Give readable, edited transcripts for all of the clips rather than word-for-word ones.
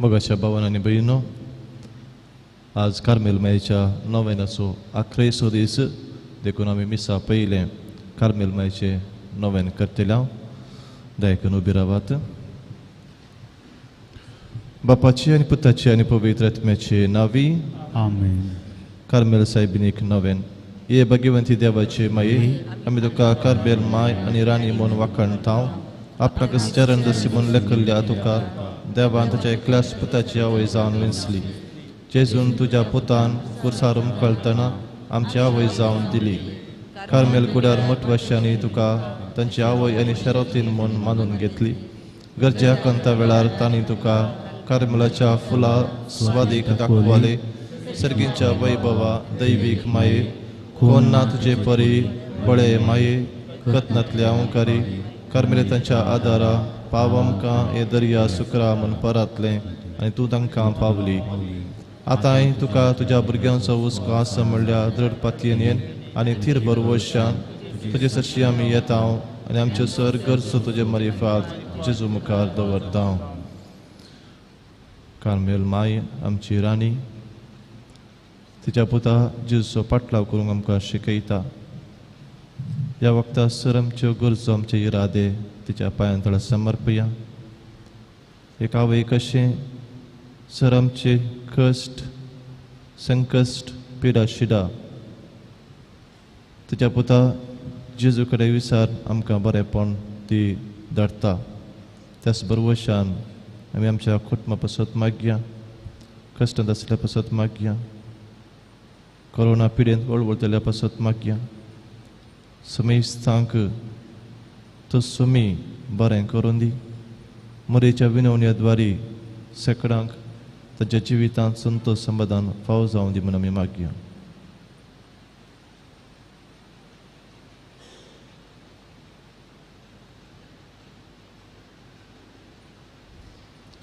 मोगाच्या भावान आनी भयणीनो, आज कार्मेल मायेच्या नोवेनाचो आखरेचो दीस देखून आमी मिसा पयलें कार्मेल मायेचें नोवेन करतले. हांव दयाकरून उबी रावात. बापाची आनी पुताची आनी पवित्र आत्म्याचे नांवी आमेन. कार्मेल सायबिणीक नोवेन. हे भगवंती देवाचे माये, आमी तुका कार्मेल माय आनी राणी म्हूण वाखाणता. आपणाक चरण दसी म्हूण लेखल्ल्या तुका देवान तुज्या एकल्याच पुताची आवय जावन विंचली. जेजून तुज्या पुतान कुर्सार उमकळतना आमची आवय जावन दिली. कार्मेल कुड्यार मठवाश्यांनी तुका तांची आवय आनी शरतीन म्हूण मानून घेतली. गरजे आकांता वेळार तांणी तुका कार्मेलाच्या फुलां स्वादीक दाखवाले. सर्गींच्या वैभवा दैवीक माये, कोण ना तुजे परी बळे माये, कथनांतल्या ओंकारी कार्मेलितांच्या आदारा पाव आमकां हे दर्या सुकरा म्हूण परातलें आनी तूं तांकां पावली. आतांय तुका तुज्या भुरग्यांचो हुस्को आसा म्हणल्यार दृढ पातयेन आनी थीर भरवशान तुजे सरशी आमी येता आनी आमच्यो सर गरजो तुजे मरिफात जेजू मुखार दवरता. कार्मेल माय आमची राणी तिच्या पुता जेजूचो पाटलाव करूंक आमकां शिकयता. ह्या वखता सर आमच्यो गरजो आमचे इरादे तिच्या पांयां तळा समर्पया. एक आवय कशें सर आमचे कश्ट संकश्ट पिडा शिडा तिच्या पुता जेजू कडेन विचार आमकां बरेंपण ती धाडटा. त्याच बरवशान आमी आमच्या कुटुंबा पासत मागया, कश्टांत आसल्या पासत मागया, कोरोना पिडेंत वळवळटल्या पासत मागया. समेस्तांक तो सुमी बरें करून दी. मरेच्या विनवण्या द्वारी सेकडांक ताच्या जिवितांत संतोष समाधान फाव जावं दी म्हूण आमी मागया.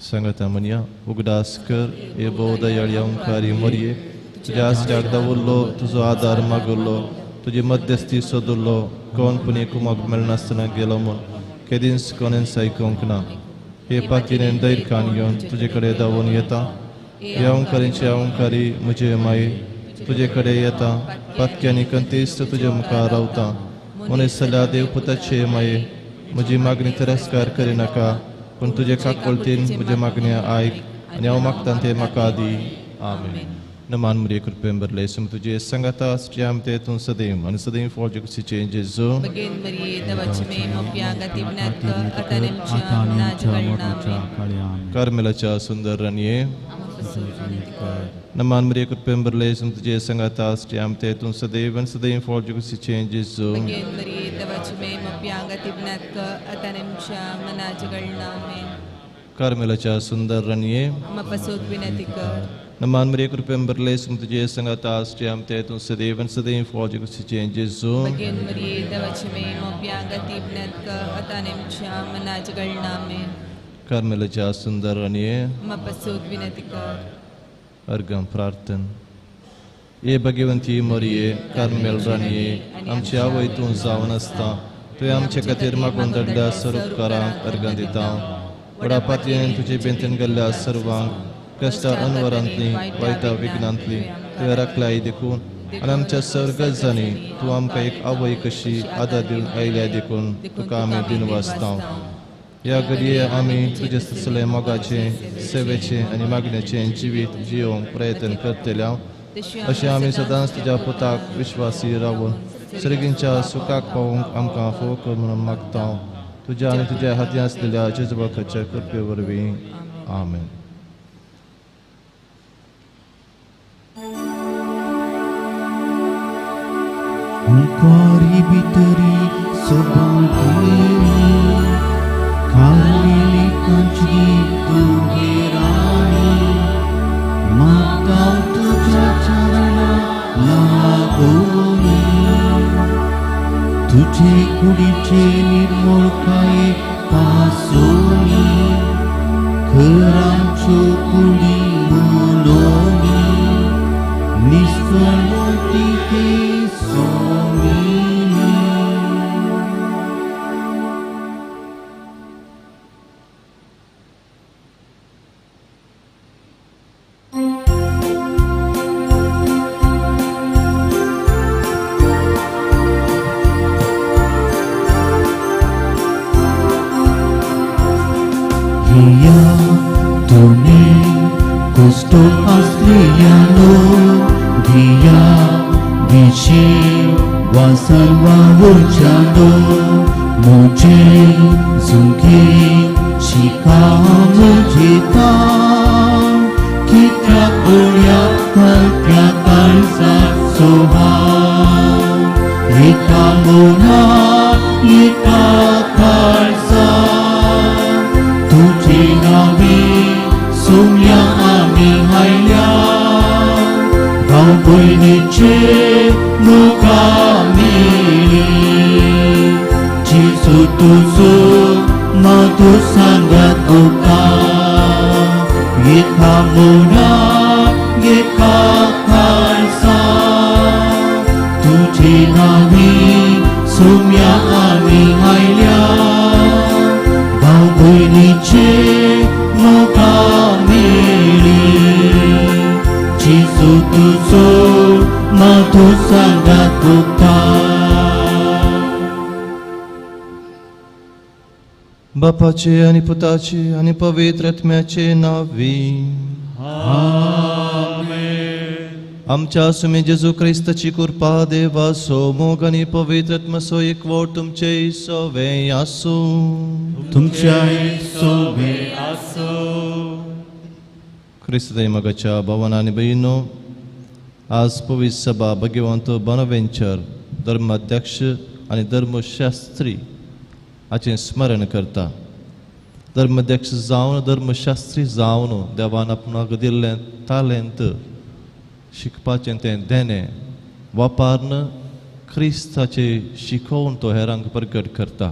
सांगता म्हणया, उगडास कर हे भोव दयाळी ओंकारी मरये, तुज्या आसऱ्याक दवरलो, तुजो आदार मागुल्लो, तुजी मध्यस्थी सोदुल्लो, कोण पुणी कुमक मेळनासतना गेलो म्हूण केदींच कोणेंच आयकूंक ना. हे पातीन दैरखान घेवन तुजे कडेन धांवून येता. हे ओंकारीचे ओंकारी म्हजे माये तुजे कडेन येता. पातक्यांनी कंतीस्त तुजे मुखार रावता. मनीस जाल्यार देवपुताचे माये म्हजी मागणी तिरस्कार करिनाका, पूण तुजे काकळतीन म्हजे मागण्या आयक आनी हांव मागता तें म्हाका दी. आमेन. नमान मरिये कृपेन भरले, सम तुजे संगाता आसचे ते तूं सदैव आनी सदैव फौज कुशीचे जेजू. कार्मेलाच्या सुंदर राणये, नमान मरिये कृपेन भरले, सम तुजे संगाता आसचे ते तूं सदैव आनी सदैव फौज कुशीचे जेजू. कार्मेलाच्या सुंदर राणये, नमान मरिये कृपेन भरले, सम तुजे संगाता आसचे ते तूं सदैव आनी सदैव फौज कुशीचे जेजू. कार्मेलाच्या सुंदर राणये, अर्घम प्रार्थन. हे भगवंती मरिये कार्मेल राणये, आमची आवय तूं जावन आसता. तुवें आमचे खातीर मागून धाडल्या सर्व उपकारांक अर्घां दिता. व्हडा पातयेन तुजे बेंतेन गेल्ल्या सर्वांक कश्टा अनवरांतली वायटा विघ्नांतली तुवें राखल्याय देखून आनी आमच्या सर्व गरजांनी तूं आमकां एक आवय कशी आदार दिवन आयल्या देखून तुका आमी दिनवासता. ह्या घडये आमी तुजे ससले मोगाचें सेवेचें आनी मागण्याचें जिवीत जियोवंक प्रयत्न करतले. अशें आमी सदांच तुज्या पुताक विश्वासी रावून सर्गींच्या सुखाक पावोवंक आमकां फोव कर म्हणून मागता. तुज्या आनी तुज्या हाती आसलेल्या जेजबाकाच्या कृपे वरवीं. आमेन. भितरी सभागिनी कार्मेलितांची तुगे राणी, मागता तुज्या चरणा लागोनी, तुझे कुडीचे निर्मोळकाये पासोनी, खरांच्यो कुडी मुलोनी, निस्फळमतीके सोमिनी. Dia तुमी कुस्तो असलियानो दिया विशी वासवा उर्चानो मुझे सुखी शिका मुझेता कित्या कोण्या कल्प्या काळजा सोहा एका मोना एका काळजा तुझे नावे सोम्या आमी हायल्या भाव भयणीचे मुखा मेळी जेजू तुजो मधु सांगत तुका एका मोना एका काळजा तुझे नावे सोम्या आमी आयल्या भाव भयणीचे मुखा मेळी जेजू तुजो मधु सांगत तुका. बापाचे आनी पुताचे आनी पवित्र आत्म्याचे नांवी आमेन. आमच्या सुमी जेजू क्रिस्ताची कृपा देवाचो मोग आनी पवित्र आत्म्याचो एकवट तुमचे सवे आसूं. तुमच्याय सोवे आसूं. क्रिस्ताच्या मोगाच्या भावान आनी भयणीनो, आज पवित्र सभा भगवंत बोनावेंचर धर्माध्यक्ष आनी धर्मशास्त्री हाचें स्मरण करता. धर्माध्यक्ष जावन धर्मशास्त्री जावन देवान आपणाक दिल्लें तालेंत शिकपाचें तें देणें वापरून क्रिस्ताचें शिकोवन तो हेरांक प्रगट करता.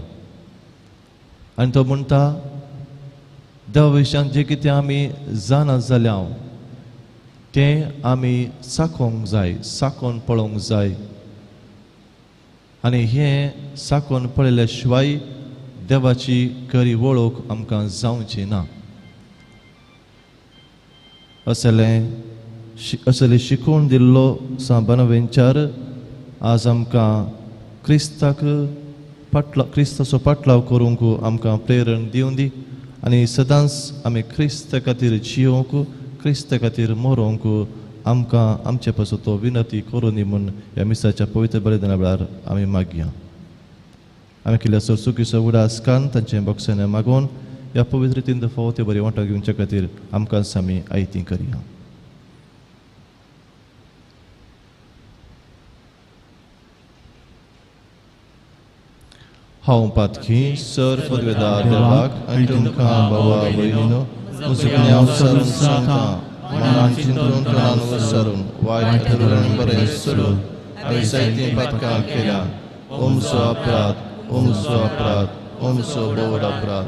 आनी तो म्हणटा देवा विशयान जें कितें आमी जाणा जाल्या तें आमी साकोंक जाय, साकोन पळोवंक जाय. आनी हें साकोन पळयल्या शिवाय देवाची खरी वळख आमकां जावची ना. असलें शिकोवन दिल्लो सांत बोनावेंचर आज आमकां क्रिस्ताक पाटलाव, क्रिस्ताचो पाटलाव करूंक आमकां प्रेरण दिवन दी आनी सदांच आमी क्रिस्ता खातीर जियोवंक, क्रिस्ता खातीर मरोवंक आमकां आमचे पासून तो विनती करूं दी म्हूण ह्या मिसाच्या पवित्र बलिदाना वेळार आमी मागया. आमी केल्ल्या चुकीचो उडास कान तांचें बक्षाने मागोवन ह्या पवित्र रितीन फावो ते बरी वांटो घेवच्या खातीर आमकां आमी आयती करया. हांव पातकी सर पदवेदार देवाक आनी तुमकां भावा भयणीनो म्हजो सरून सांगता मनान चिंतून तणान वसरून वायट धरून बरें सोडून हांवें जायतीं पातकां केल्या. ओमचो अपराध, ओमचो अपराध, ओमचो भोव अपराध.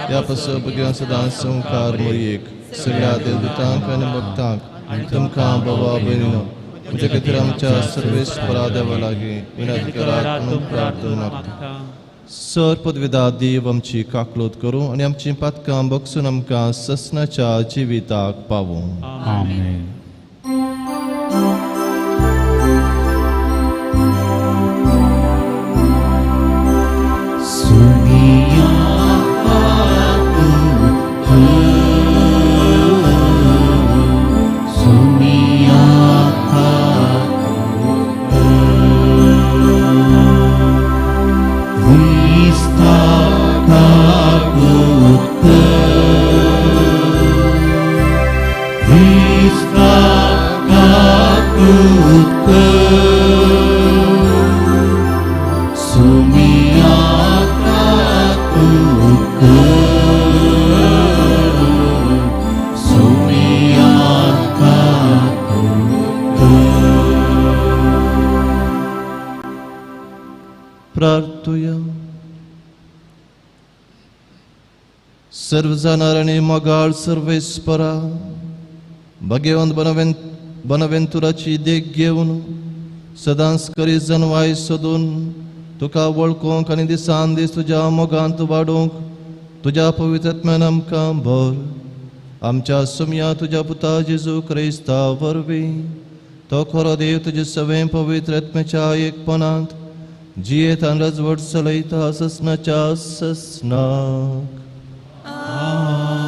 ह्या पासून भुरग्यां सदांच संवकार मोरयेक सगळ्या देवदूतांक आनी भक्तांक आनी तुमकां भावा भयणीनो म्हज्या खातीर आमच्या सर्वेस्परा देवा लागीं विनंती करात म्हणून प्रार्थना मागता. सर पदवेदा देव आमची काकलोत करूं आनी आमचीं पातकां बक्षून आमकां ससनाच्या जिविताक पावूं. आमेन. प्रार्थुया. सर्व जाणार आनी मोगाळ सर्वेस्परा भगवंत बोनावेंतुराची देख घेवन सदांच करी जनवाय सोदून तुका वळखूंक आनी दिसान दीस तुज्या मोगांत वाडोवंक तुज्या पवित्र आत्म्यान आमकां भर. आमच्या सुमया तुज्या पुता जेजू क्रिस्ता वरवीं तो खरो देव तुजे सवें पवित्र आत्म्याच्या एकपणांत जियेत आनी रजवट चलयता ससनाच्या ससनाक. आमेन.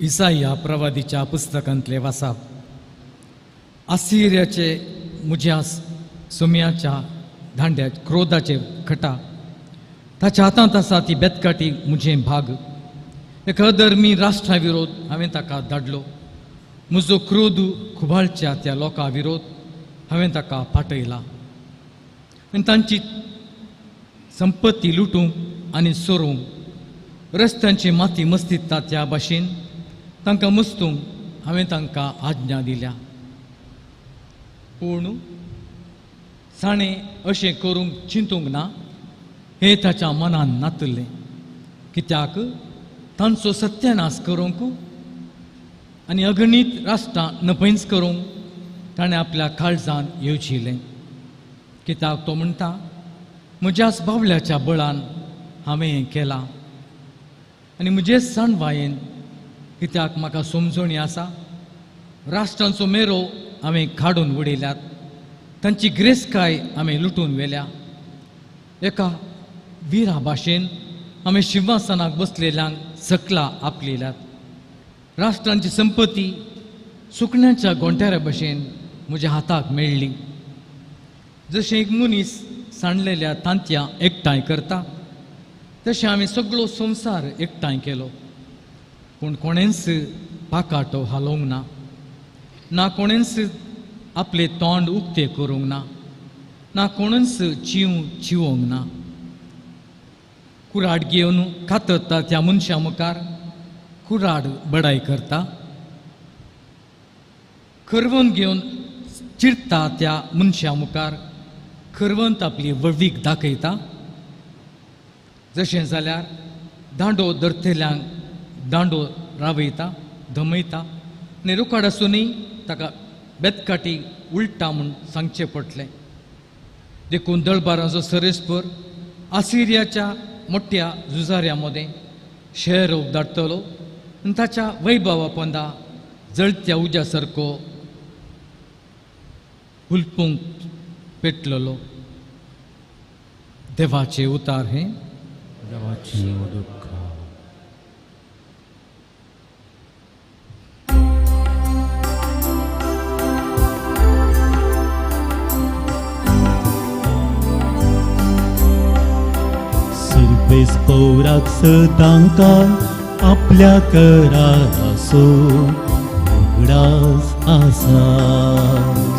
इसाया प्रवादीच्या पुस्तकांतले वासाप. आसिर्याचे म्हज्या सुम्याच्या दांड्या क्रोधाचे खटा ताच्या हातांत आसा ती बेतकाटी म्हजें भाग. एका अधर्मी राष्ट्रा विरोध हांवें ताका धाडलो. म्हजो क्रोध खुबाळच्या त्या लोकां विरोध हांवें ताका पाटयला आनी तांची संपत्ती लुटूंक आनी सोरूंक रस्त्यांची माती मस्तीता त्या भाशेन तांकां मस्तूंक हांवें तांकां आज्ञा दिल्या. पूण साणें अशें करूंक चिंतूंक ना हें ताच्या मनान नातलें, कित्याक तांचो सत्यानाश करूंक आनी अगणीत राष्ट्रां नपयंच करूंक ताणें आपल्या काळजान येवजिलें. कित्याक तो म्हणटा, म्हज्याच बावल्याच्या बळान हांवें हें केलां आनी म्हजेच जाणवायेन, कित्याक म्हाका समजणी आसा. राष्ट्रांचो मेरो हांवें काडून उडयल्यात, तांची ग्रेसकाय हांवें लुटून व्हेल्या. एका विरा भाशेन हांवें शिंवासनाक बसलेल्यांक सकला आपलेल्यात. राष्ट्रांची संपत्ती सुकण्याच्या गोंट्याऱ्या भशेन म्हज्या हाताक मेळ्ळी. जशें एक मनीस सांडलेल्या तांतयां एकठांय करता तशें हांवें सगळो संवसार एकठांय केलो. पूण कोणेंच पाकाटो हालोवंक ना, ना कोणेंच आपलें तोंड उक्तें करूंक ना, ना कोणूच चिव चिवोंक ना. कुराड घेवन कातरता त्या मनशा मुखार कुराड बडाय करता, खरवून घेवन चिरता त्या मनशा मुखार खरवंत आपली व्हडवीक दाखयता. जशें जाल्यार दांडो धरतल्यांक दांडो रावयता धमयता आनी रोकाड आसूनय ताका बेतकाटी उलटा म्हूण सांगचें पडलें. देखून दळबारांचो सरेस्पर आसिरियाच्या मोठ्या झुजाऱ्या मदें शहर धाडटलो आनी ताच्या वैभवा पोंदा जळत्या उज्या सारको हुलपूंक पेटलेलो. देवाचे उतार हें. देवाचें उदक. सुरवेस पौराक सदांकाळ आपल्या कराराचो उगडास आसा.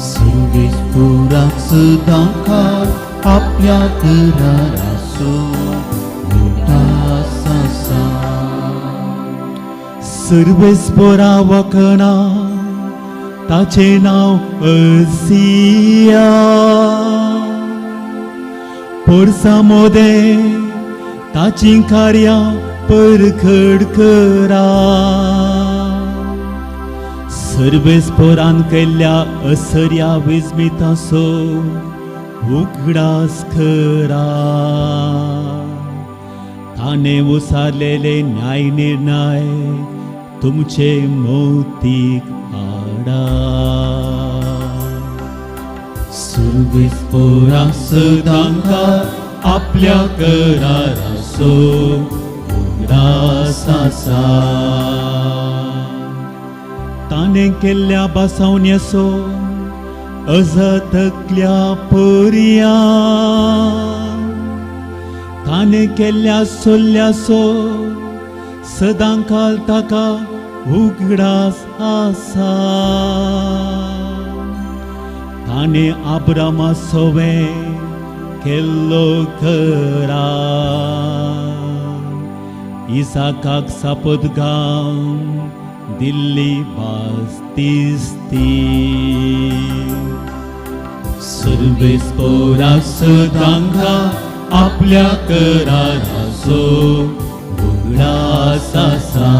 सुरवेस पौराक सदांकाळ आपल्या कराराचो उगडास आसा. सुरवेस पोरा वखणा ताचें नांव असिया. पोरसा मोदें ताचीं कार्यां परखड करा. सर्वेस पोरान केल्ल्या असर्या विस्मिताचो उगडास करा. ताणें उसारलेले न्याय निर्णय तुमचे मोतीक हाडा. सुरवेस पोरा सदांकाळ आपल्या कराराचो उगडास आसा. ताणें केल्ल्या बसवण्याचो अजतकल्या पर्या, ताणें केल्ल्या सोल्ल्याचो सदांकाळ ताका उगडास आसा. ताणें आब्रामा सोवें केल्लो करार, इसाकाक सापद गावन दिल्ली भास दिसती. सुरवेस पोरा सदांकाळ आपल्या कराराचो उगडास आसा.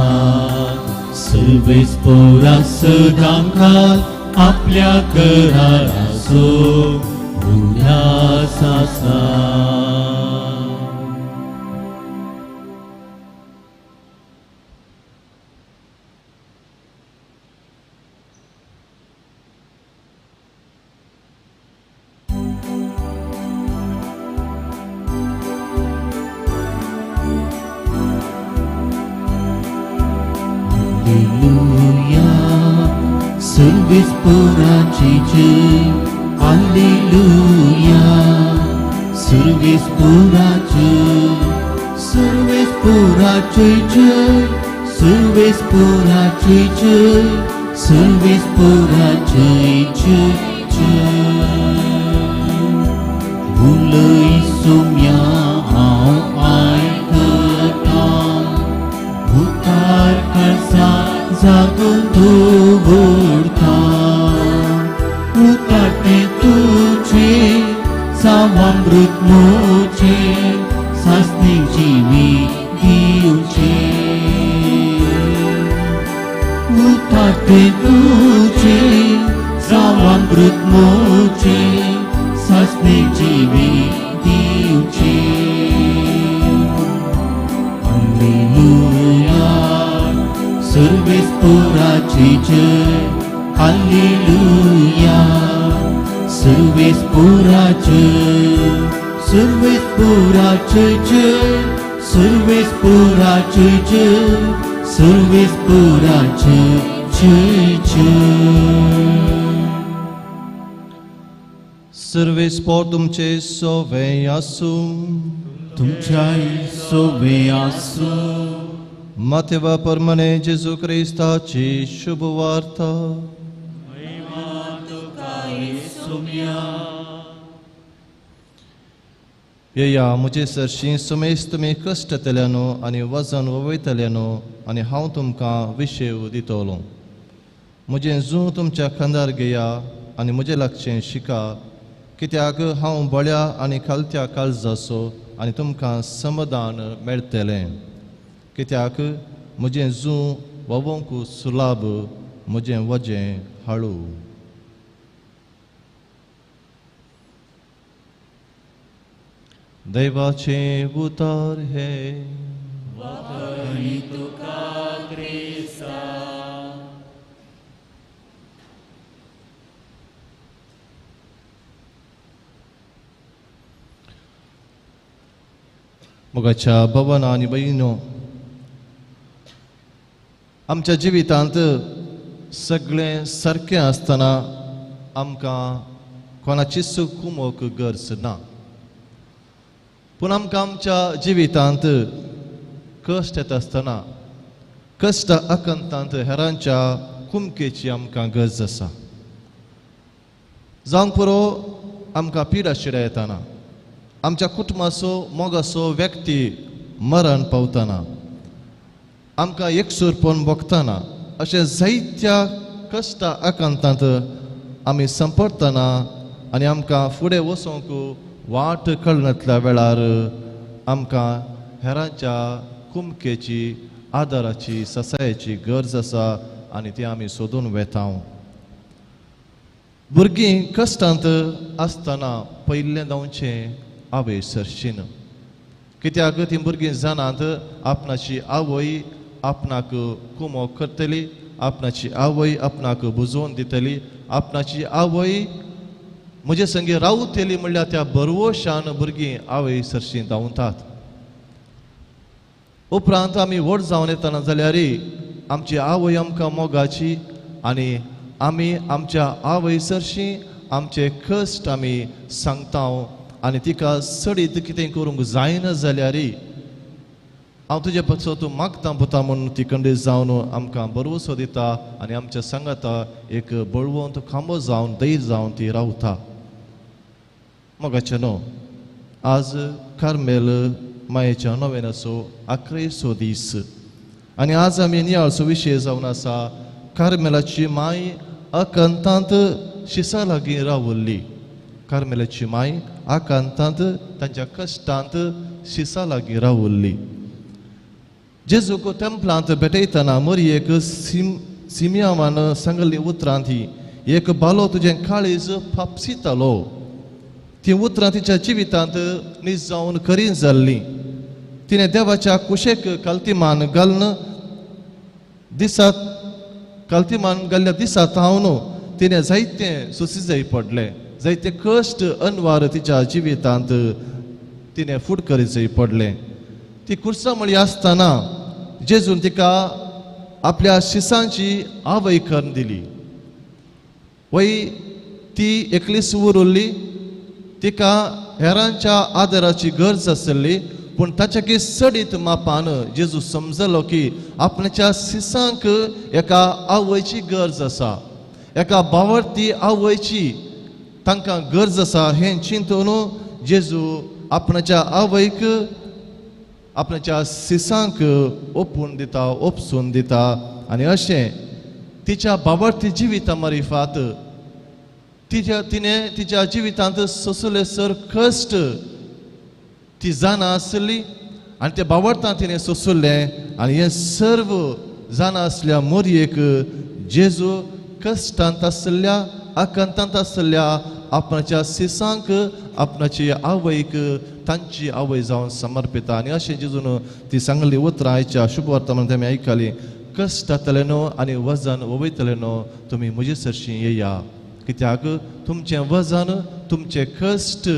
सुरवेस पोरा सदांकाळ आपल्या कराराचो उगडास आसा. सुरवेस्पोराची जय हालेलुया सुरवेस्पोराची सुरवेस्पोराची जय सुरवेस्पोराची जय सुरवेस्पोराची जय जय उलय सोम्या हांव आयकता उतार कसा जागून दवरता उतारते तुझे सावामृत मोचे सासणी जिवी दिवचे उतारते तुझे सावामृत मोचे सासणी जिवी दिवचे हालेलुया सुरवेस्पोराची जय हालेलुया सुरवेस्पोराची सुरवेस्पोराची जय सुरवेस्पोराची जय सुरवेस्पोराची जय जय. सर्वेस्पोर तुमचे सोवे आसूं. तुमच्याय सोवे आसूं. मातेवा परमने जेजू क्रिस्ताची शुभ वार्ता. येया म्हजे सरशीं सुमेस तुमी कश्टतल्यानो आनी वजन वयतल्यानो आनी हांव तुमकां विशेव दितलो. म्हजें जूं तुमच्या खांदार घेया आनी म्हजें लागचें शिका, कित्याक हांव बळ्या आनी खालत्या काळजाचो आनी तुमकां समाधान मेळटलें. कित्याक म्हजें जूं व्हांवोंक सुलाभ, म्हजें वजें हाळू. देवाचें उतार हे. मोगाच्या भवना आनी भयणीनो, आमच्या जिवितांत सगळें सारकें आसतना आमकां कोणाचीच कुमोक गरज ना, पूण आमकां आमच्या जिवितांत कश्ट येता आसतना कश्ट आकांतांत हेरांच्या कुमकेची आमकां गरज आसा. जावंक पुरो आमकां पिडा शिडा येताना, आमच्या कुटुंबाचो मोगाचो व्यक्ती मरण पावतना, आमकां एकसूरपण भोगतना, अशें जायत्या कश्टा आकांतांत आमी संपडटना आनी आमकां फुडें वचोंक वाट कळनातल्या वेळार आमकां हेरांच्या कुमकेची, आदाराची, ससायेची गरज आसा आनी ती आमी सोदून वेता. भुरगीं कश्टांत आसतना पयलें धांवचें आवय सरशीन, कित्याक ती भुरगीं जाणात आपणाची आवय आपणाक कुमोक करतली, आपणाची आवय आपणाक बुजोवन दितली, आपणाची आवय म्हजे संगी रावतली म्हणल्यार त्या बरवशान भुरगीं आवय सरशीं धांवतात. उपरांत आमी व्हड जावन येतना जाल्यार आमची आवय आमकां मोगाची आनी आमी आमच्या आवय सरशीं आमचे कश्ट आमी सांगता आनी तिका सडीत कितें करूंक जायना जाल्यार हांव तुजे पक्षो तूं मागता पुता म्हणून ती कंडीस जावन आमकां बरवसो दिता आनी आमच्या सांगाता एक बळवंत खांबो जावन धैर्य जावन ती रावता. मोगाचें न्हू, आज कार्मेल मायेच्या नोवेनाचो आक्रेसो दीस आनी आज आमी नियाळचो विशय जावन आसा कार्मेलाची माय अकंतांत शिसा लागीं रावल्ली. कार्मेलाची माय आकांतांत तांच्या कश्टांत शिसा लागीं रावल्ली. जेजूक तेंपलांत भेटयतना मरयेक सिमियावान सांगल्ली उतरां ती एक बालो तुजें काळीज फापसितालो. ती उतरां तिच्या जिवितांत नीज जावन खरी जाल्लीं. तिणें देवाच्या कुशेक कालतीमान घालून दिसात कालतीमान घाल्ल्या दिसा थावन तिणें जायतें सोसी जाय पडलें, जायते कश्ट अनवार तिच्या जिवितांत तिणें फूड करीत जाय पडलें. ती कुर्सामळी आसतना जेजून तिका आपल्या शिसांची आवय करून दिली. वय ती एकलीच उरली, तिका हेरांच्या आदाराची गरज आसली, पूण ताच्या चडीत मापान जेजू समजलो की आपणाच्या सिसांक एका आवयची गरज आसा, एका बावडती आवयची तांकां गरज आसा. हें चिंतून जेजू आपणाच्या आवयक आपणाच्या सिसांक ओपून दिता, ओपसून दिता. आनी अशें तिच्या बावडती जिविता मारिफात तिणें तिच्या जिवितांत सोंसले सर कश्ट ती जाणा आसली आनी त्या बावडतान तिणें सोंसलें. आनी हें सर्व जाणा आसल्या मोरयेक जेजू कश्टांत आसल्या, आकांतांत आसल्या आपणाच्या सिसांक आपणाची आवयक तांची आवय जावन समर्पिता. आनी अशें जेजून ती सांगली उतरां आयच्या शुभवर्तमान आमी आयकली, कश्टांतले न्हू आनी वजन वयतले न्हू तुमी म्हजे सरशीं येया, कित्याक तुमचें वजन तुमचें कश्ट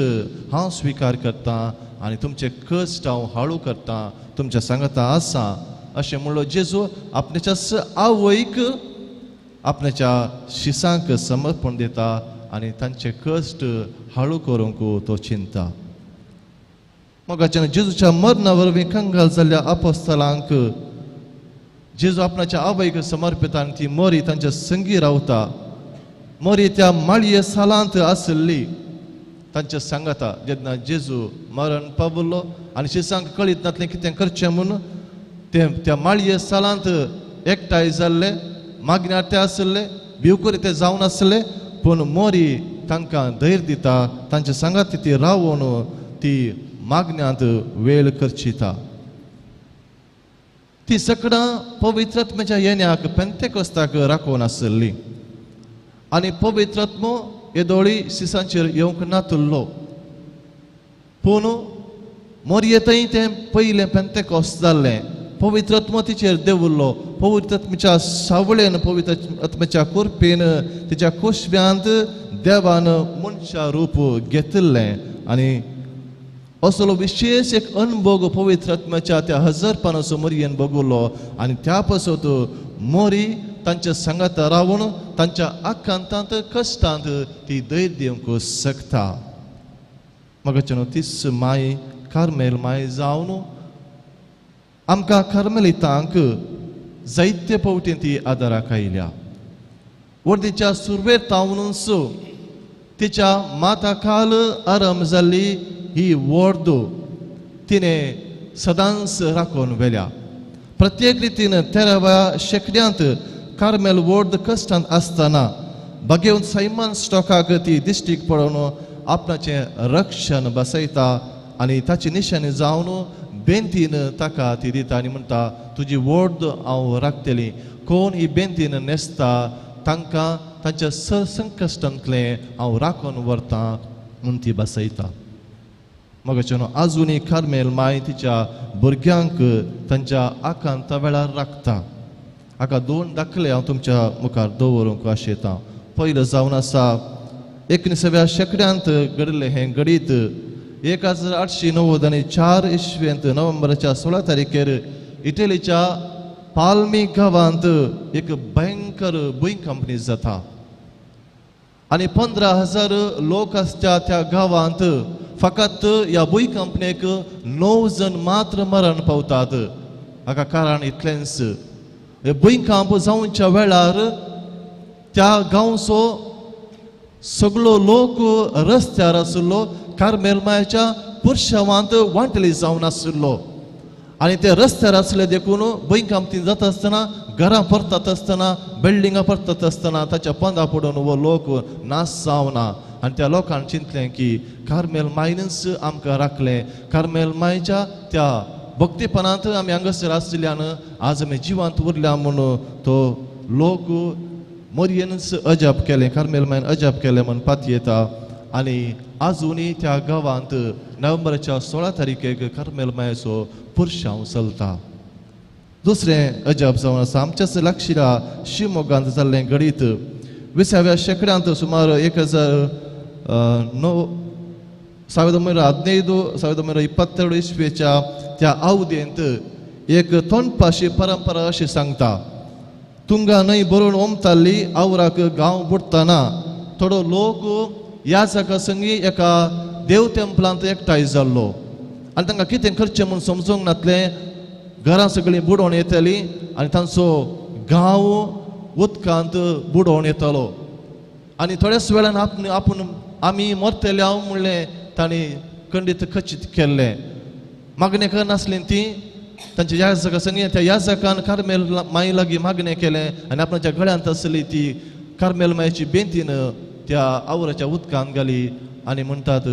हांव स्विकार करतां आनी तुमचें कश्ट हांव हाळू करतां, तुमच्या सांगता आसा. अशें म्हणलो जेजू आपणाच्या आवयक आपणाच्या शिसांक समर्पण दिता आनी तांचे कश्ट हाळू करूंक तो चिंता. मोगाच्यान जेजूच्या मरणा वरवीं कंगाल जाल्ल्या अपोस्तलांक जेजू आपणाच्या आवयक समर्पिता आनी ती मोरी तांच्या संगी रावता. मोरी त्या माळये सालांत आसली तांच्या सांगाता. जेन्ना जेजू मरण पावलो आनी शिसांक कळीत नातलें कितें करचें म्हूण ते त्या माळये सालांत एकठांय जाल्ले, मागण्यार ते आसले, भिवकुरी ते जावन आसले, पूण मोरी तांकां धैर्य दिता, तांच्या सांगात ती रावून ती मागण्यांत वेळ करचिता. ती सगळां पवित्र आत्म्याच्या येण्याक पेंतेकोस्ताक राखून आसली आनी पवित्र आत्मो येदोळी सिसांचेर येवंक नातुल्लो, पूण मोरये थंय तें पयलें पेंतेकोस्त जाल्लें. पवित्र आत्मो तिचेर देंवुल्लो, पवित्र आत्म्याच्या सावळेन, पवित्र आत्म्याच्या कुरपेन तिच्या कुशव्यांत देवान मनशा रूप घेतिल्लें. आनी असलो विशेश एक अनभोग पवित्र आत्म्याच्या त्या हजरपणाचो मोरयेन भोगवलो आनी त्या पासत मोरी तांच्या सांगाता रावून तांच्या आकांतांत कश्टांत ती धैर्य दिवंक शकता. म्हाका तीच माय कार्मेल माय जावन आमकां कार्मेलितांक जायते फावटी ती आदाराक आयल्या. वर्दीच्या सुरवेर तावनूच तिच्या माता खाल आरंभ जाल्ली ही वर्द तिणें सदांच राखून व्हेल्या. प्रत्येक रितीन 13व्या शेंकड्यांत कार्मेल वर्द कश्टांत आसतना भाग्यवंत सायमन स्टॉकाक ती दिश्टीक पळोवन आपणाचें रक्षण बसयता आनी ताची निशाणी जावन बेंतीन ताका ती दिता आनी म्हणटा, तुजी वर्द हांव राखतली. कोण ही बेंतीन न्हेसता तांकां तांच्या संकश्टांतलें हांव राखून व्हरतां म्हूण ती बसयता. मगाच्यान आजुनूय कार्मेल माय तिच्या भुरग्यांक तांच्या आकांता वेळार राखता. हाका दोन दाखले हांव तुमच्या मुखार दवरूंक आशेतां. पयलो जावन आसा 19व्या शेंकड्यांत घडिल्लें हें घडीत. 1894 इसवेंत नोव्हेंबराच्या 16 तारखेर इटलीच्या पाल्मी गांवांत एक भयंकर भुंयकांपणी जाता आनी 15,000 लोक आसच्या त्या गांवांत फकत ह्या भुंयकांपणेक 9 जण मात्र मरण पावतात. हाका कारण इतलेंच, भुंयकांप जावच्या वेळार त्या गांवचो सगळो लोक रस्त्यार आशिल्लो, कार्मेल मायाच्या पुरशावांत वांटली जावन आशिल्लो आनी ते रस्त्यार आसले देखून भुंयकांप ती जाता आसतना, घरां परतात आसतना, बिल्डिंगां परतात आसतना ताच्या पंदा पडून हो लोक नाश जावना. आनी त्या लोकांक चिंतलें की कार्मेल मायनच आमकां राखलें, कार्मेल मायच्या त्या भक्तीपणांत आमी हांगासर आशिल्ल्यान आज आमी जिवांत उरल्या म्हूण तो लोक मोरयेनच अजाप केलें, कार्मेल मायन अजाप केलें म्हूण पातयेता. आनी आजुनूय त्या गांवांत नोव्हेंबराच्या 16 तारखेक कार्मेल मायेचो पुरशांव चलता. दुसरें अजाप जावन आसा आमच्याच लागशिल्ल्या शिवमोगांत जाल्लें घडीत. 20व्या शेंकड्यांत सुमार 1915 1922 इस्वेच्या त्या आवदेंत एक तोंडपाशी परंपरा अशी सांगता. तुंगा न्हंय भरून ओमताल्ली आवराक गांव बुडटना थोडो लोक ह्या जागा संगी एका देव टेंपलांत एकठांय जाल्लो आनी तांकां कितें करचें म्हूण समजूंक नासलें. घरां सगळीं बुडोवन येतालीं आनी तांचो गांव उदकांत बुडोवन येतालो आनी थोड्याच वेळान आपूण आमी मरतले हांव म्हणलें तांणी खंडीत खचीत केल्लें. मागणें करनासलीं ती तांच्या याजका संगी त्या याजकान कार्मेल माई लागीं मागणें केलें आनी आपणाच्या गळ्यांत आसली ती कार्मेल मायची बेंतीन त्या आवराच्या उदकांत घाली आनी म्हणटात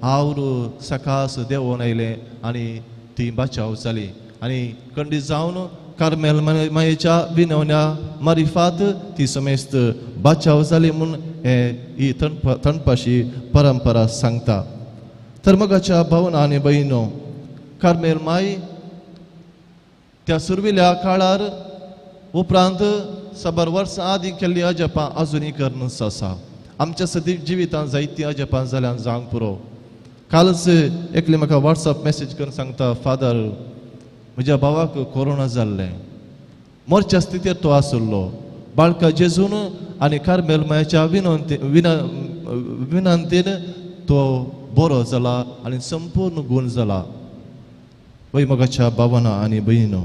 आवरू सकास देंवोन आयलें आनी ती बाचाव जाली आनी खंडीत जावन कार्मेल मायेच्या विनवण्या मारिफात ती समेस्त बाचाव जाली म्हूण हे ही थंडपाशी परंपरा सांगता. तर मगाच्या भावना आनी भयणो, कार्मेल माई त्या सुरविल्या काळार उपरांत साबार वर्सां आदीं केल्ली अजपां अजुनूय करूनच आसा. आमच्या सदीं जिवितांत जायतीं अजपां जाल्यान जावंक पुरो. कालच एकली म्हाका वॉट्सएप मॅसेज करून सांगता, फादर म्हज्या भावाक कोरोना जाल्लें, मोरच्या स्थितीर तो आसलो. बाळका जेजून आनी कार्मेल मायाच्या विनंतीन तो बरो जाला आनी संपूर्ण गूण जाला. वय मगाच्या भावना आनी भयणो,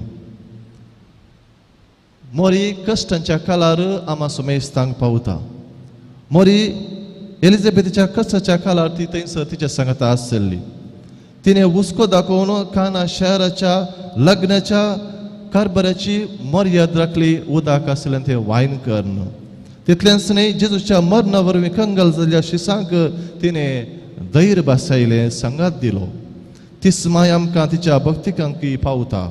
मोरी कश्टांच्या काळार आमा सुमेस्तांक पावता. मोरी एलिझाबेथीच्या कश्टाच्या काळार ती थंयसर तिच्या सांगाता आसली. तिणें हुस्को दाखोवन काना शहराच्या लग्नाच्या कारभाराची मर्याद राखली. उदक आसलें तें वायन करून तितलेंच न्हय, जेजूच्या मरणा वरवीं कंगाल जाल्ल्या शिसांक तिणें धैर्य बसायलें, सांगात दिलो. तीच माय आमकां तिच्या भक्तिकांकी पावता.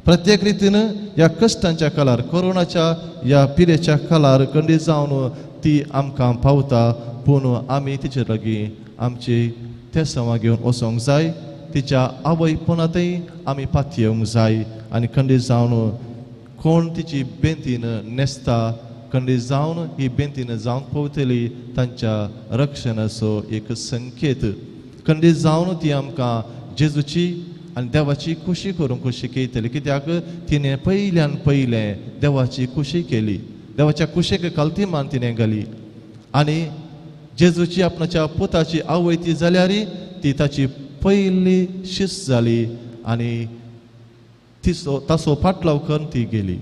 प्रत्येक रितीन ह्या कश्टांच्या काळार, कोरोनाच्या ह्या पिरेच्या काळार खंडीत जावन ती आमकां पावता. पूण आमी तिचे लागीं आमची तेसांवां घेवन वचोंक जाय. तिच्या आवयपणांतय आमी पातयेवंक जाय आनी खंडीत जावन कोण तिची बेंतीन न्हेसता, खंडीत जावन ही बेंतीन जावंक पावतली तांच्या रक्षणाचो एक संकेत. खंडीत जावन ती आमकां जेजूची आनी देवाची खुशी करूंक शिकयतली. कित्याक तिणें पयल्यान पयलें देवाची खुशी केली, देवाच्या खुशेक कालती मान तिणें घाली आनी जेजूची आपणाच्या पुताची आवय ती जाल्यार ती ताची पयली शिस्त जाली आनी तिचो ताचो फाटलाव करून ती गेली.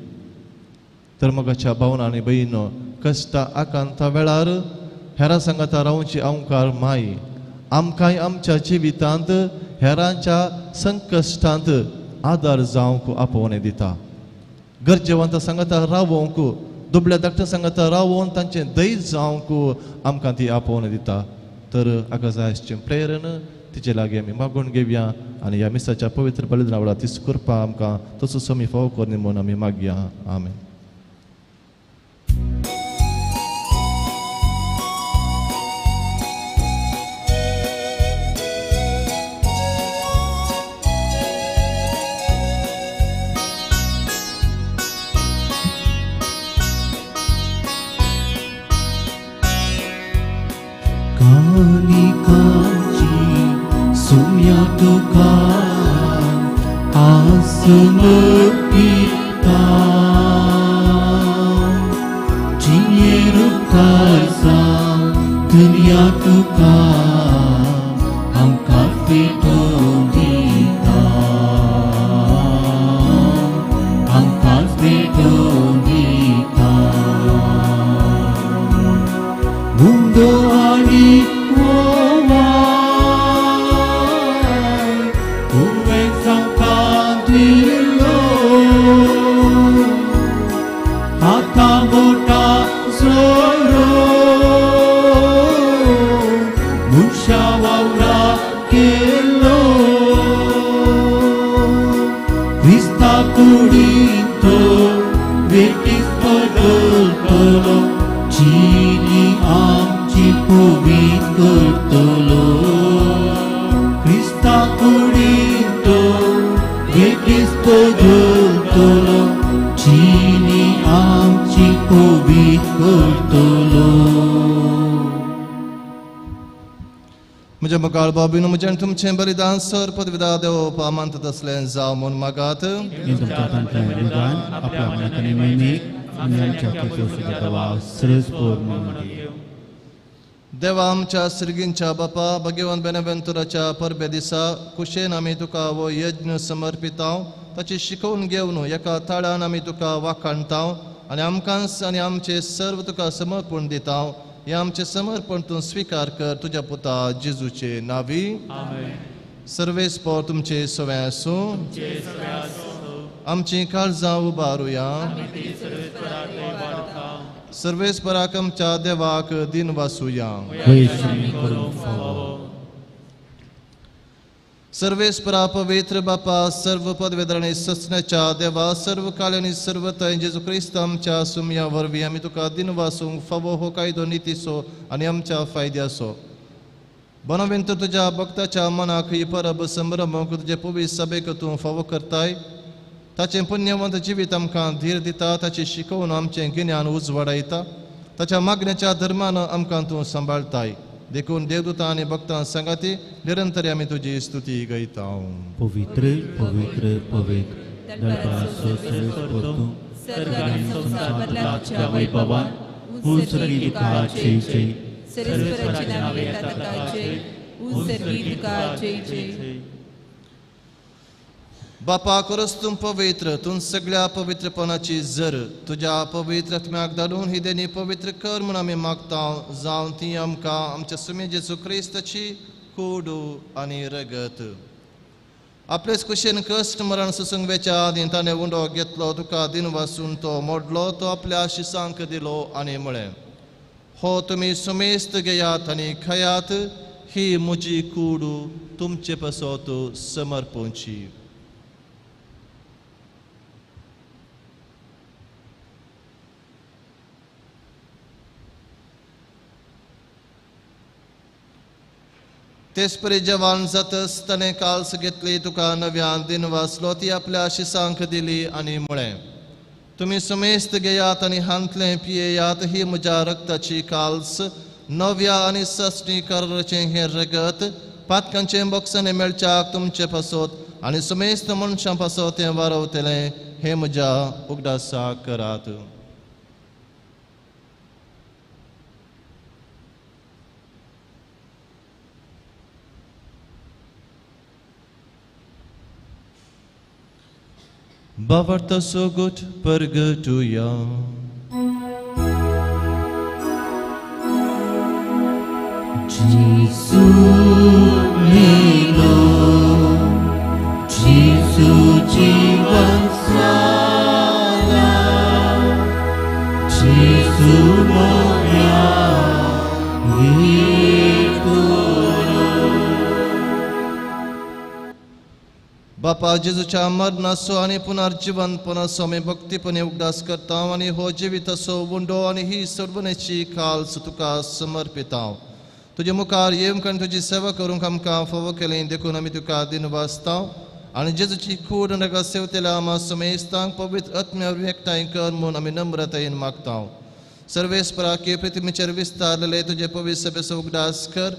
तर मगाच्या भावना आनी भयणो, कश्टा आकांता वेळार हेरां सांगाता रावची अंकार माय आमकांय आमच्या जिवितांत हेरांच्या संकश्टांत आदार जावंक आपोवणें दिता. गरजेवंता सांगाता रावोवंक, दुबळ्या धाकट्या सांगाता रावोवन तांचें धैर्य जावंक आमकां ती आपोवणें दिता. तर हाका जाय आसचें प्रेरण तिचे लागीं आमी मागून घेवया आनी ह्या मिसाच्या पवित्र बलिदाना वेळार तीच कृपा आमकां तसो आमी फावो करनी म्हूण आमी मागया. आमेन. सुम्या तुका आसमर्पिता जियेरुकार दुनिया तुका आमकां भेटोवन दिता, आमकां भेटोवन दिता. मुंदो आनी म्हज्या मुखार बाबीन म्हजें तुमचें बलिदान सर पदविदा देव मानतात असलें जावं म्हूण मागात. आपल्या मनाक आनी महिमेक आनी आमच्या केतोसुद्धा देवा सरस्पोर म्हणून घेव. देवा आमच्या सिर्गींच्या बापा भगवान बेनवेंतुराच्या परबे दिसा कुशेन आमी तुका हो यज्ञ समर्पिताव ताची शिकोवन घेवन एका ताळान आमी तुका वाखाणताव आनी आमकांच आनी आमचे सर्व तुका समर्पण दिताव. हे आमचें समर्पण तूं स्विकार कर तुज्या पुता जेजूचे नावी. सर्वेस्पोर तुमचे सवें आसूं. आमची काळजां उबारुया. सर्वेस्पराक आमच्या देवाक दिन वासुया. सर्वेस्परा पवित्र बापा सर्व पदवेदर आनी ससण्याच्या देवा सर्व काल आनी सर्व थंय जेजू क्रिस्त आमच्या सुमया वरवीं आमी तुका दिन वासूंक फावो हो कायदो नितीचो आनी आमच्या फायद्याचो. बनवेंत तुज्या भक्ताच्या मनाक ही परब संभ्रमूंक तुजे पवित्र सभेक तूं फावो करताय. ताचें पुण्यवंत जिवीत आमकां धीर दिता. ताची शिकोवन आमचें गिन्यान उजवाडायता. ताच्या मागण्याच्या धर्मान आमकां तूं सांबाळताय. देखून देवदूतां आनी भक्तां सांगाती निरंतर आमी तुजी स्तुती गायता. पवित्र पवित्र पवित्र दरबारचो सर्वेस्पोर तूं सर्ग आनी संवसारांतल्या तुज्या वैभवान उंचगी तुका जय जय. सर्वेस्पराच्या नांवान येता ताका जय. उंचगी तुका जय जय. बापा खरोच तूं पवित्र, तूं सगळ्या पवित्रपणाची जर तुज्या पवित्र आत्म्याक धाडून ही देणी पवित्र कर म्हूण आमी मागता. जावन ती आमकां आमच्या सुमे जेजू क्रिस्ताची कुडू आनी रगत. आपलेच कुशेन कश्ट मरण सोसूंक वेच्या आदीं ताणें उंडो घेतलो, तुका दिन वासून तो मोडलो, तो आपल्या शिसांक दिलो आनी म्हळें, हो तुमी सुमेस्त घेयात आनी खायात, ही म्हजी कुडू तुमचे पासत समर्पणची. तेच परी जेवण जातच ताणें काल्स घेतली, तुका नव्यान दिन वाचलो, ती आपल्या शिसांक दिली आनी म्हळें, तुमी सुमेस्त घेयात आनी हांतलें पियेयात, ही म्हज्या रक्ताची काल्स, नव्या आनी सस्नी कराचें हें रगत पातकांचें बोक्सांनी मेळच्याक तुमचे पासत आनी सुमेस्त मनशां पासत तें वारवतलें, हें म्हज्या उगडासाक करात. बावर्त सोगुट परगटुया. जेजू मेलो, जेजू जीवन जाला, जेजू मोया बापा जेजूच्या मरणाचो आनी पुनर्जिवनपणाचो आमी भक्तीपणे उगडास करता आनी हो जिविताचो उंडो आनी ही सोडवणेची काल्स तुका समर्पिता. तुजे मुखार येवंक आनी तुजी सेवा करूंक आमकां फावो केली देखून आमी तुका दिन वाचता आनी जेजूची कूड नगा सेवतेल्या आमा सुमेस्तांक पवित्र आत्म्या वरवीं एकठांय कर म्हूण आमी नम्रतायेन मागता. सर्वेस्पराक प्रतिमेचेर विस्तारलेले तुजे पवित्र सभेचो उगडास कर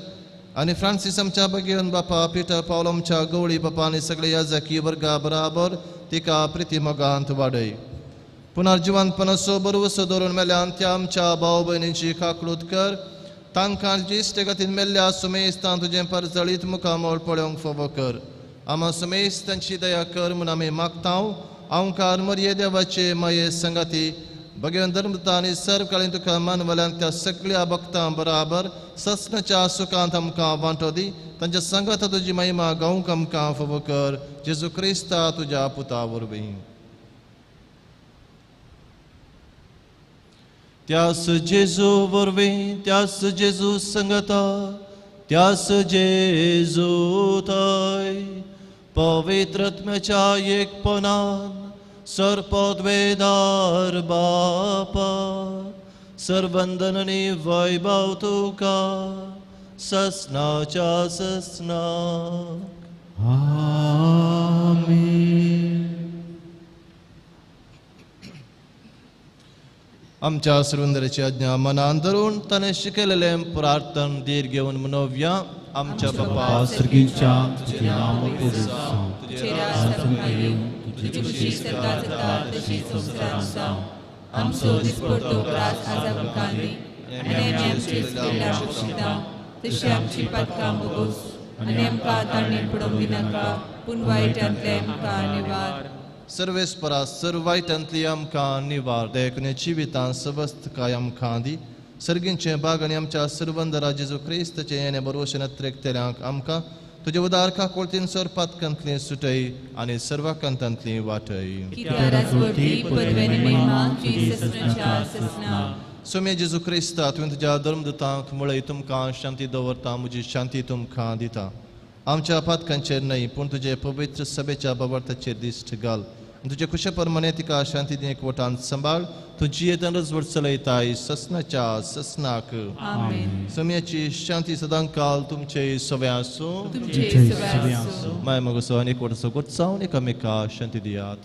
आनी फ्रांसीस आमच्या भगेवन बापा पिटर पावल आमच्या गवळी बापा आनी सगळे याजकी वर्गा बराबर तिका प्रिती मोगांत वाडय. पुनर्जिवनपणाचो बरवसो दवरून मेल्यान त्या आमच्या भाव भयणींची काकळूत कर. तांकां इश्ट मेल्ल्या सुमेस्तान तुजें परजळीत मुखामळ पळोवंक फावो कर. आमा सुमेस्तांची दया कर म्हूण आमी मागता. आमकार मरये देवाचे माये संगाती भगवान धर्मता आनी सर्व काळीन तुका मानवल्यान त्या सगळ्या भक्तां बराबर ससनाच्या सुखांत आमकां वांटो दी. तांच्या संगात तुजी महिमा गावंक आमकां फावो कर. जेजू क्रिस्ता तुज्या पुता वरवीं. त्यास जेजू वरवीं, त्यास जेजू संगता, त्यास जेजू थंय पवित्र आत्म्याच्या एकपणान सर्पद्वेदार बापा सर्वंदन आनी वैभव तुका ससनाच्या ससनाक. आमेन. आमच्या सुरेंद्राची आज्ञा मनान धरून ताणें शिकयलेलें प्रार्थन धीर घेवन मनोवया. आमच्या बापा सर्गीच्या तुजें नांव पवित्र जावं, तुजें राज येवं, तुजी खुशी स्वर्गांत जाता तशी संवसारांत जावं. आमचो दिसपडतो ग्रास आज आमकां दी आनी आमी आमचे चुकिल्ल्या बक्षिता तशी आमची पातकां भोगोस आनी आमकां तांणी पडोवंक दिनाका पूण वायटांतले आमकां निवार. सर्वेस्परा सर्व वायटांतली आमकां निवार. देखून जिवितान सवस्तकाय आमकां दी. सर्गींचे बाग आनी आमच्या सर्वंदरा जेजू क्रिस्ताचें येणे बरोवशें नत्रेकतल्यांक आमकां तुजे उदार काकोळतीन सर पातकांतली सुटय आनी सर्वाकांतांतली वाटय. सोम्या जेजू क्रिस्ता तुवें तुज्या धर्मदूतांक मुळय तुमकां शांती दवरता, म्हजी शांती तुमकां दिता. आमच्या पातकांचेर न्हय पूण तुजे पवित्र सभेच्या बाबर्थाचेर दिश्ट घाल. तुजे खुशे प्रमाणे तिका शांती दी एकवटान सांबाळ. तूं जियेतान रजवट चलयताय ससनाच्या ससनाक. सम्याची शांती सदांकाल तुमचे सवे आसूं. माय मगो आनी एकवटाचो गोत्सावन एकामेका शांती दियात.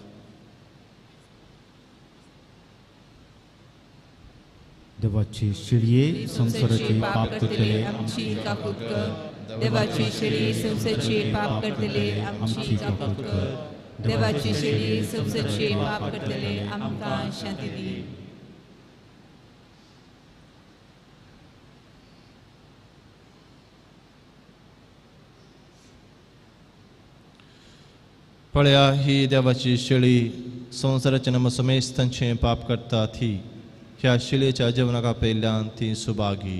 देवाची शिळये संवसाराचे पाप करतले आमची काकूत कर. देवाची शिळये संवसाराचे पाप करतले आमची काकूत कर. देवाची शिळये संवसाराचे पाप करतले आमकां शांती दी. पळया ही देवाची शेळी संवसाराचे नाम समेस्तांचें पाप करता ती. ह्या शिळेच्या जेवणाक आपयल्ल्यान ती सुभागी.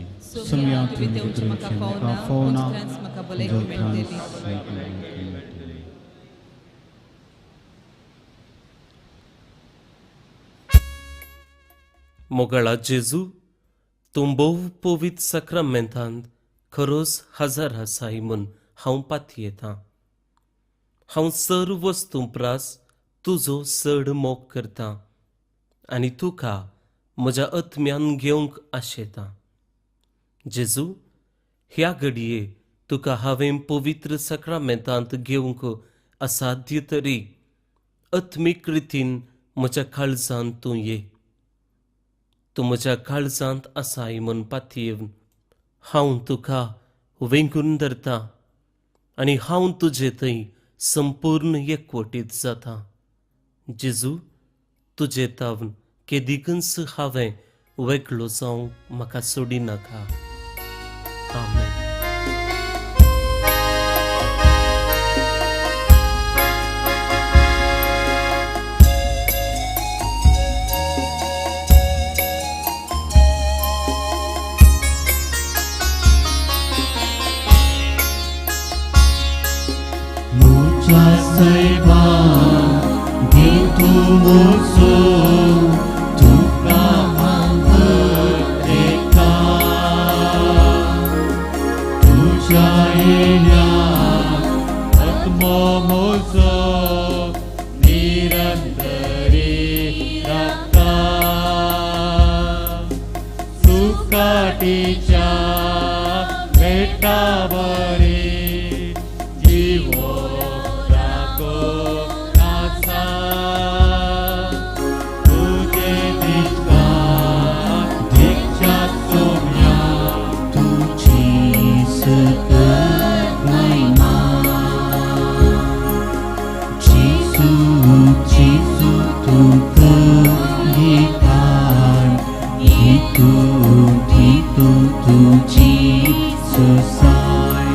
मोगळा जेजू, तूं भोव पवित्र साक्रामेंतांत खरोच हजार आसाय म्हूण हांव पातयेतां. हांव सर्व वस्तूं प्रास तुजो चड मोग करतां आनी तुका म्हज्या आत्म्यान घेवंक आशेतां. जेजू, ह्या घडये तुका हांवें पवित्र साक्रामेंतांत घेवंक असाध्य तरी आत्मीक रितीन म्हज्या काळजांत तूं ये. तूं म्हज्या काळजांत आसाय म्हूण पातयेवन हांव तुका वेंगून धरतां आनी हांव तुजे थंय संपूर्ण एकवटीत जाता. जेजू, तुजे तावन केदिकूच हांवें वेगळो जावंक म्हाका सोडिनाका. आमेन. म्हज्या सैमा देव तूं म्हजो, तुका हांव भेटता. तुज्या येण्याक आत्मो म्हजो निरंतरी राखता. सुकाटीच्या भेटा बरी जिवो राखून आसा. तुजे दिश्टा दीक्षा सोम्या तुजी सकत महिमा. जेजू जेजू तुका घेताय, दितू दितू तुजी सोसाय.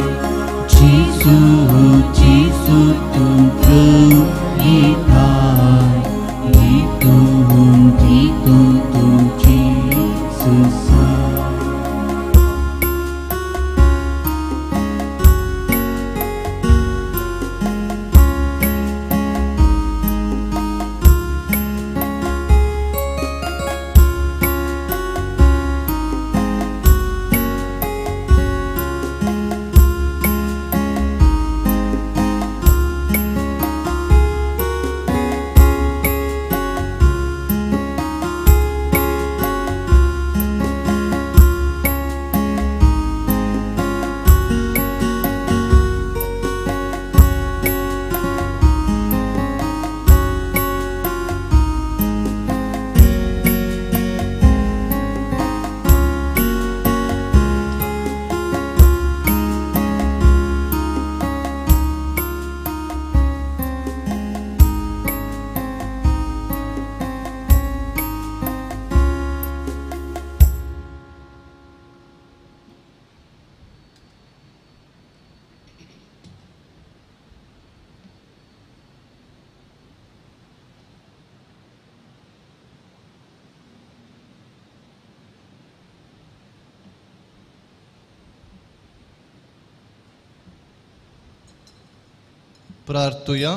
प्रार्थुया.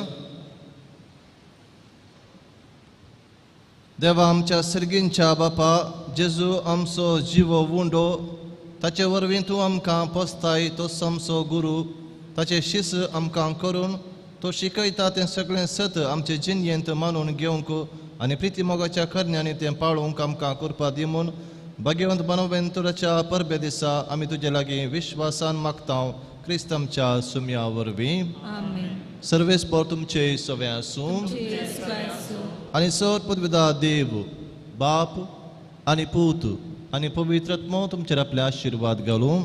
देवा आमच्या सर्गींच्या बापा, जेजू आमचो जिवो उंडो, ताचे वरवीं तूं आमकां पोसताय, तो आमचो गुरू, ताचे शिस आमकां करून तो शिकयता तें सगळें सत आमचे जिणयेंत मानून घेवंक आनी प्रिती मोगाच्या करण्यांनी तें पाळोवंक आमकां करपा दी म्हूण भाग्यवंत बानवेंतुराच्या परबे दिसा आमी तुजे लागीं विश्वासान मागता, क्रिस्त आमच्या सुम्या वरवीं. सर्वेस्पर तुमचे सवे आसूं आनी सर पदविदा देव बाप आनी पूत आनी पवित्र आत्मो तुमचेर आपले आशिर्वाद घालूं.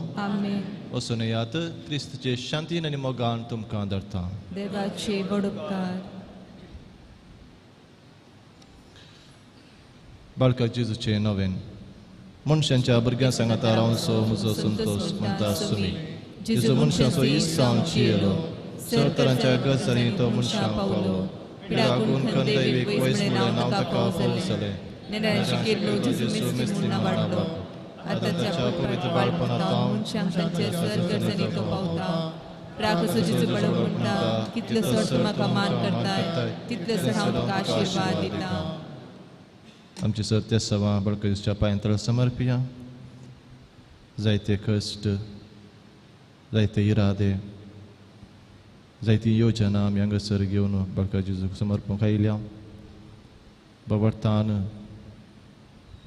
वचून येयात, क्रिस्तचे शांतीन आनी मोगान तुमकां धरता. देवाचे व्हड उपकार. बाळका जेजूचे नवेन मनशांच्या भुरग्यां सांगाता रावचो म्हजो संतोश म्हणटा सुमी. जेजू मनशाचो इस्सांव जियेलो, सर तरांच्या गजालींनी तो मनशांक पावलो, पिडाकून खंदैवीक वयस म्हणलें नांव ताका फावो जालें. जेजू मिस्त्री वाडलो, आतां ताच्या पवित्र बाळपणांत मनशांक तांच्या सर गरजांनी तो पावता. प्राकसो जेजू बळो म्हणटा, कितलो सर तूं म्हाका मान करताय, तितलो सर हांव तुका आशिर्वाद दिता. आमची सर त्या सवा बाळका जेजूच्या पांयांतळ समर्पिया. जायते कश्ट, जायते इरादे, जायती योजना आमी हांगासर घेवन बाळका जेजूक समर्पूंक आयल्या. बाबर्तान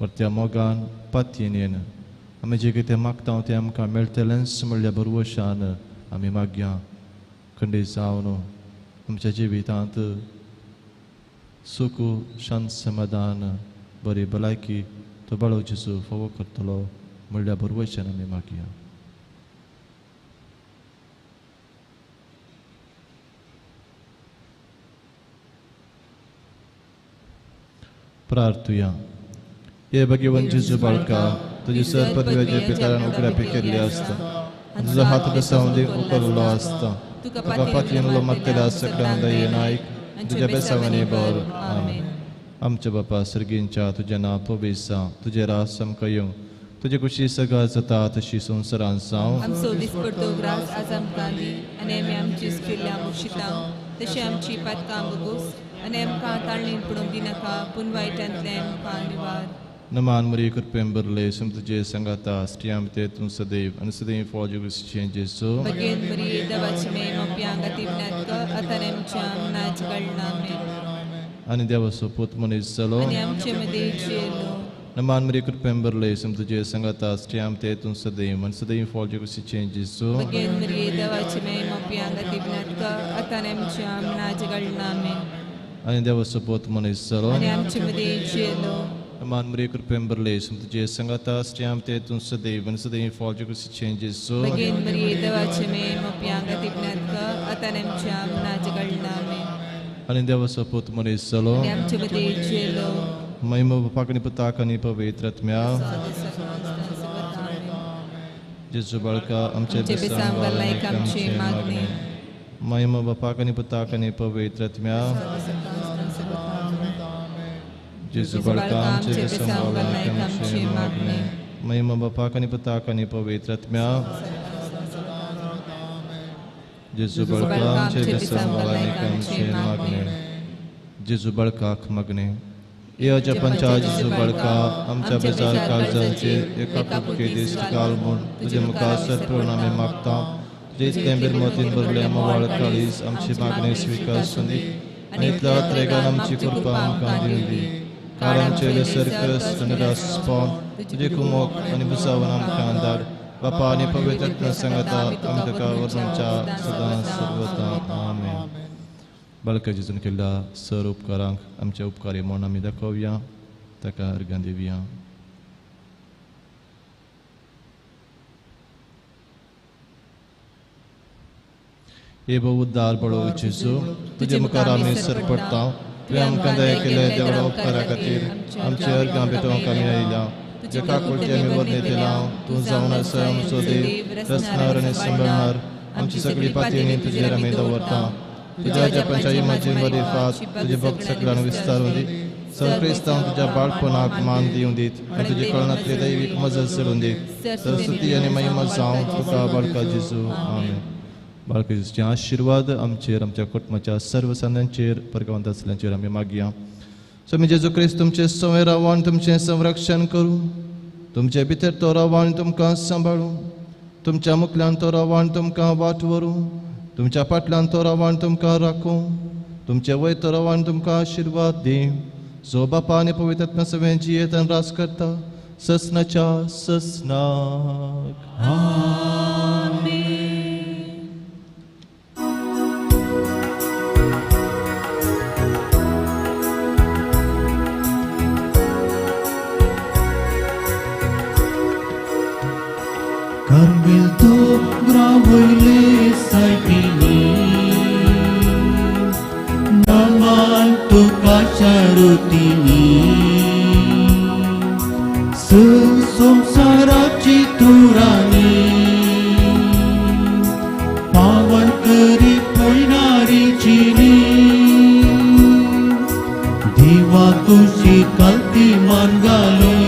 वरत्या मोगान पातयेन आमी जें कितें मागता तें आमकां मेळटलेंच म्हणल्या भरवशान आमी मागया. खंडीत जावन आमच्या जिवितांत सुख, शांत, समाधान, बरी भलायकी तो बाळो जेजू फावो करतलो म्हणल्या भरवशान आमी मागया. प्रार्थुया. हे भगवान जेजू बाळका, तुजी सर पदव्याचे पितरान उगडापी केल्ली आसता, तुजो हात बेसावन उखल्लो आसता, तुका फाटल्यान मागतल्या सगळ्यां दयेन आयक, तुज्या बेसावांनी बर. आमेन. आमच्या बापा सर्गींच्या, तुजें नांव पवित्र जावं, तुजें रास आमकां येवं, तुजे कुशी सगळं जाता तशी संवसारांत जावं. आमचो दिसपडतो ग्रास आज आमकां दी आनी आमी आमची चुकिल्ल्या मुक्षितां तशें आमची पातकां भोगोस आनी आमकां ताळणीन पडूंक दिनाका, पूण वायटांतलें आमकां निवार. नमान मरी कृपेन भरले, तुजे सांगाता, स्त्रियां भितर तूं सदैव आनी सदैव फळ जिवीत जेजू. भगेन मरी देवाची मे मोप्यांक अतिज्ञात आतां आमच्या मनाच कळना. आनी देवाचो पूत मनीस जालो आनी आमचे मदीं जियेलो. नमान मरी कृपेन भरले, तुजे सांगाता, स्त्रियां भितर तूं सदैव आनी सदैव फळ जिवीत जेजू. भगेन मरी देवाची मे मोप्यांक अतिज्ञात आतां आमच्या मनाच कळना. आनी देवाचो पूत मनीस जालो आनी आमचे मदीं जियेलो. नमान मरी कृपेन भरले, तुजे सांगाता, स्त्रियां भितर तूं सदैव आनी सदैव फळ जिवीत जेजू. भगेन मरी देवाचे मे मोप्यांक अतिज्ञात आतां आमच्या मनाच कळना. आनी देवाचो पूत मनीस जालो आनी आमचे मदीं जियेलो. महिमा बापाक आनी पुताक आनी पवित्र आत्म्या. जेजू बाळका, आमचे बेसांव घाल आमचे मागणें. महिमा बापाक आनी पुताक आनी पवित्र आत्म्या. जेजू बाळका, आमचे बेसांव घाल आमचे मागणें. महिमा बापाक आनी पुताक आनी पवित्र आत्म्या. जेजू बाळका, आमचे बेसांव घाल आमचे मागणें. जेजू बाळकाक मागणें. हे अजपांच्या जेजू बाळका, आमच्या बेजार काळजांचेर एका कुटके दीस घाल म्हूण तुजे मुखार सरपण आमी मागता. तुजे इतलें बिरमतीन भरलें मोवाळ काळीज आमची मागणें स्विकार सुंदी आनी इतल्या त्रेगान आमची कृपा आमकां दिवं दी. काळ आमचे सरकस निरास पावन तुजे कुमोक आनी बुसावन आमकां धाड. बापा आनी पवित्र सांगाता आमी तुका वर्णच्या सदां सर्वता. आमेन. बाळका जेजून केल्ल्या सर उपकारांक आमचे उपकारी म्हूण आमी दाखोवया, ताका अर्घां दिवया. हे भोव उद्दार बळो जेजू, तुजे मुखार आमी सरपडटा. तुवें आमकां दया केले देवळा उपकारा खातीर आमचे अर्घां भेटोवंक आमी आयल्या. तुज्या काकुळटी आमी वर्णयतल्या. तूं जावन आसा आमचो देव, रचणार आनी सांबाळणार. आमची सगळी पातयेनी तुजेर आमी दवरता. तुज्या जपांच्या इमाजीन बरी फात तुजे भक्त सगळ्यांक विस्तारून दी. सर क्रिस्तांव तुज्या बाळपणाक मान दिवं दीत आनी तुजे कळनांतली दैवीक मजत चलून दीत. सरस्वती आनी महिमा जावं तुका बाळका जेजू. आमेन. बाळक जेजूचे आशिर्वाद आमचेर, आमच्या कुटुंबाच्या सर्व संदांचेर, परगांवांत आसल्यांचेर आमी मागया. स्वामी जेजू क्रिस्त तुमचें संवय रावन तुमचें संरक्षण करूं, तुमचे भितर तो रावन तुमकां सांबाळूं, तुमच्या मुखल्यान तो रावन तुमकां वाट व्हरूं, तुमच्या फाटल्यान तो रावन तुमकां राखूं, तुमचे वयर तो रावन तुमकां आशिर्वाद दी. जो बापा आनी पवित्र आत्मा सगळें जियेत आनी राज करता ससनाच्या ससनाक. आमेन. कार्मेल दोंगरा वयले सायबिणी, नमन तुका शारुतिनी, संसाराची तूं राणी, पावन करी पयणारी चिनी, देवा तुजी कालती मान घाली,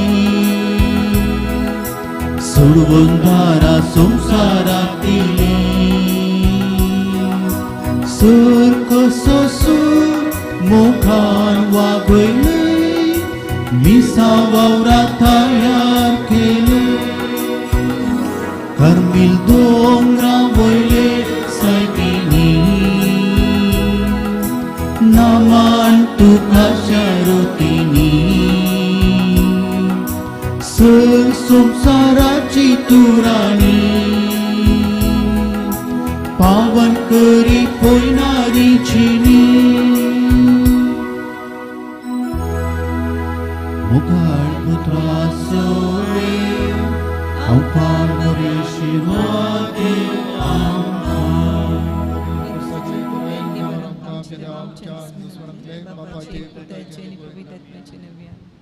सोडवून दारा संसारांतली, सर कसो सूर मोखान वागयले, मिसा वावरा तयार केले, कार्मेल दोंगरा वयले सायबिणी, नमन तुका शारुतिनी, सर संसाराची तूं राणी, पावन करी पयणारी चिनी. मुखार पुत्रा सोवे अवकार बरे आशीर्वाद बापाचे, पुताचे आनी पवित्र आत्म्याचे नांवान.